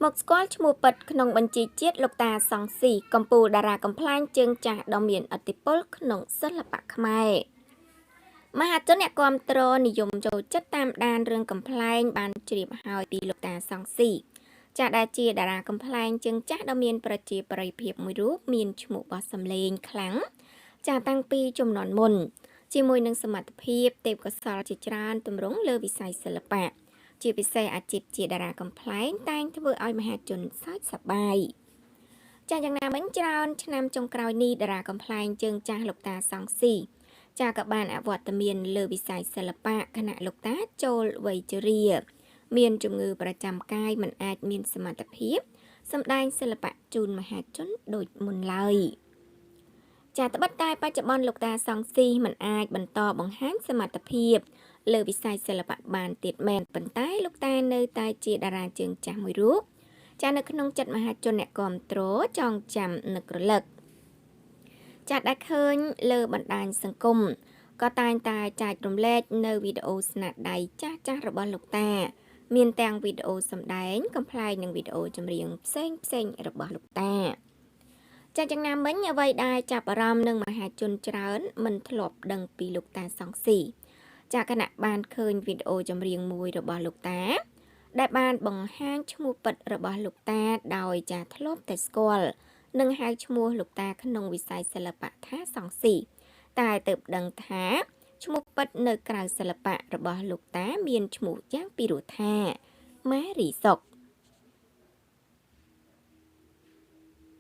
មកស្គាល់ឈ្មោះពិតក្នុងបញ្ជីជាតិលោកតាសង្ស៊ីកំពូលតារាកំប្លែងជើងចាស់ដ៏មានឥទ្ធិពលក្នុងសិល្បៈខ្មែរមហាជនអ្នកគាំទ្រនិយមចូលចិត្តតាមដានរឿងកំប្លែងបានជ្រាបហើយពីលោកតាសង្ស៊ីចាស់ដែលជាតារាកំប្លែងជើងចាស់ដ៏មានប្រជាប្រិយភាពមួយរូបមានឈ្មោះបោះសម្លេងខ្លាំងចាស់តាំងពីជំនាន់មុនជាមួយនឹងសមត្ថភាពទេពកោសល្យជាច្រើនទម្រង់លើវិស័យសិល្បៈជាពិសេសអាជីពជាតារាកំប្លែងតែងធ្វើឲ្យមហាជនសើចសប្បាយចាស់យ៉ាងណាមិញច្រើនឆ្នាំចុងក្រោយនេះតារាកំប្លែងជើងចាស់លោកតាសង្ស៊ីចាក៏បានអវត្តមានលើវិស័យសិល្បៈខណៈលោកតាចូលវ័យជរាមានជំងឺប្រចាំកាយមិនអាចមានសមត្ថភាពសម្ដែងសិល្បៈជូនមហាជនដូចមុនឡើយចាត្បិតតែបច្ចុប្បន្នលោកតាសង្ស៊ីមិនអាចបន្តបង្ហាញសមត្ថភាពលើវិស័យសិល្បៈបានទៀតមែនប៉ុន្តែលោកតានៅតែជាតារាជើងចាស់មួយរូបចានៅក្នុងចិត្តមហាជនអ្នកគាំទ្រចងចាំនឹករលឹកចាដែលឃើញលើបណ្ដាញសង្គមក៏តែងតែចែករំលែកនៅវីដេអូស្នាដៃចាស់ៗរបស់លោកតាមានទាំងវីដេអូសម្ដែងកំប្លែងនិងវីដេអូចម្រៀងផ្សេងៗរបស់លោកតាចាយ៉ាងណាមិញអ្វីដែលចាប់អារម្មណ៍នឹងមហាជនច្រើនមិនធ្លាប់ដឹងពីលោកតាសង្ស៊ីចាគណៈបានឃើញវីដេអូចម្រៀងមួយរបស់លោកតាដែលបានបង្ហាញឈ្មោះពិតរបស់លោកតាដោយចាធ្លាប់តែស្គាល់និងហៅឈ្មោះលោកតាក្នុងវិស័យសិល្បៈថាសង្ស៊ីតែទើបដឹងថាឈ្មោះពិតនៅក្រៅសិល្បៈរបស់លោកតាមានឈ្មោះយ៉ាងពិរោះថាម៉ារីសុក។